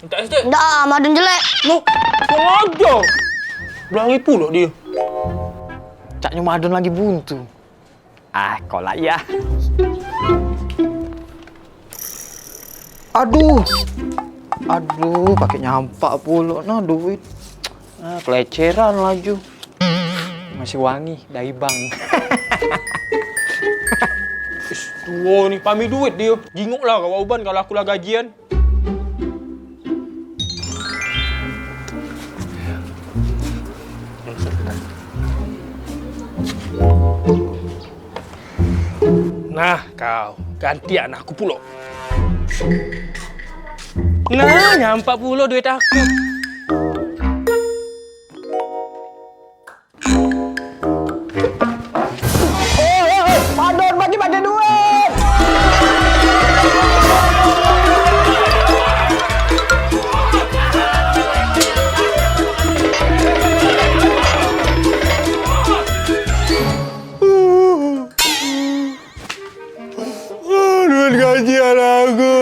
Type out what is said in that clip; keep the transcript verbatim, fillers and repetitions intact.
Minta es teh. Ndak, Madon jelek. Loh, sengaja. Belangi pula dia. Caknyo Madon lagi buntu. Ah, kolak ya. Aduh. Aduh, pakai nyampak pula nah duit. Ah, keleceran laju. Masih wangi dari bank. Is, tuo ni, pami duit dia. Jingok lah kawan uban kalau aku lah gajian. Nah, kau ganti anakku pulo. Nah, nyampak pulo duit aku. Eh, eh, eh, Madon bagi pada duit. Duit gajian aku.